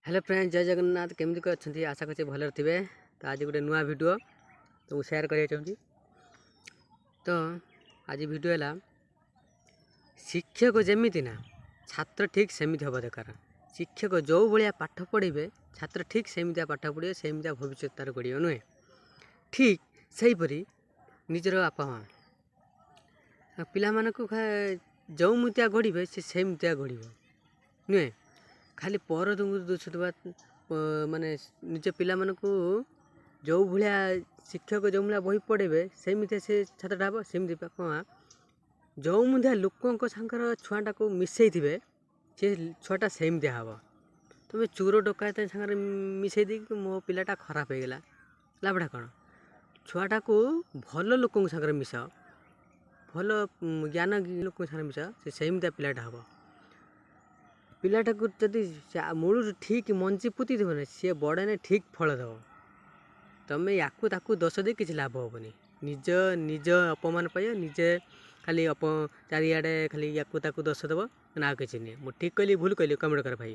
Hello friend, ଜୟ ଜଗନ୍ନାଥ। କେମିତି ଅଛନ୍ତି? ଆଶା କରୁଛି ଭଲରେ ଥିବେ। ତ ଆଜି ଗୋଟେ ନୂଆ ଭିଡ଼ିଓ ତ ମୁଁ ସେୟାର କରିବାକୁ ଚାହୁଁଛି। ତ ଆଜି ଭିଡ଼ିଓ ହେଲା, ଶିକ୍ଷକ ଯେମିତି ନା ଛାତ୍ର ଠିକ୍ ସେମିତି ହେବା ଦରକାର। ଶିକ୍ଷକ ଯେଉଁ ଭଳିଆ ପାଠ ପଢ଼ିବେ, ଛାତ୍ର ଠିକ୍ ସେମିତିଆ ପାଠ ପଢ଼ିବେ, ସେମିତିଆ ଭବିଷ୍ୟତ ତାର ଗଢ଼ିବ, ନୁହେଁ? ଠିକ୍ ସେହିପରି ନିଜର ବାପା ମା' ପିଲାମାନଙ୍କୁ ଯେଉଁମିତିଆ ଗଢ଼ିବେ, ସେ ସେମିତିଆ ଗଢ଼ିବ, ନୁହେଁ? ଖାଲି ପର ଦୋଷ ଦେବା ମାନେ ନିଜ ପିଲାମାନଙ୍କୁ ଯେଉଁ ଭଳିଆ ଶିକ୍ଷକ ଯେଉଁ ଭଳିଆ ବହି ପଢ଼େଇବେ, ସେମିତିଆ ସେ ଛାତ୍ରଟା ହେବ। ସେମିତି ବାପା ମା' ଯେଉଁମିତିଆ ଲୋକଙ୍କ ସାଙ୍ଗର ଛୁଆଟାକୁ ମିଶାଇଥିବେ, ସେ ଛୁଆଟା ସେମିତିଆ ହେବ। ତୁମେ ଚୋର ଡକାୟତ ସାଙ୍ଗରେ ମିଶାଇ ଦେଇକି ମୋ ପିଲାଟା ଖରାପ ହେଇଗଲା, ଲାଭଟା କ'ଣ? ଛୁଆଟାକୁ ଭଲ ଲୋକଙ୍କ ସାଙ୍ଗରେ ମିଶାଅ, ଭଲ ଜ୍ଞାନ ଲୋକଙ୍କ ସାଙ୍ଗରେ ମିଶାଅ, ସେ ସେମିତିଆ ପିଲାଟା ହେବ। ପିଲାଟାକୁ ଯଦି ମୂଳରୁ ଠିକ୍ ମଞ୍ଜି ପୋତିଥିବ ନା, ସିଏ ବଡ଼ ହେଲେ ଠିକ୍ ଫଳ ଦେବ। ତମେ ୟାକୁ ତାକୁ ଦୋଷ ଦେଇ କିଛି ଲାଭ ହେବନି। ନିଜ ନିଜ ଅପମାନ ପାଇବ ନିଜେ। ଖାଲି ଚାରିଆଡ଼େ ଖାଲି ୟାକୁ ତାକୁ ଦୋଷ ଦେବ ନା, ଆଉ କିଛି ନୁହେଁ। ମୁଁ ଠିକ୍ କହିଲି, ଭୁଲ କହିଲି? କମେଣ୍ଟ କର ଭାଇ।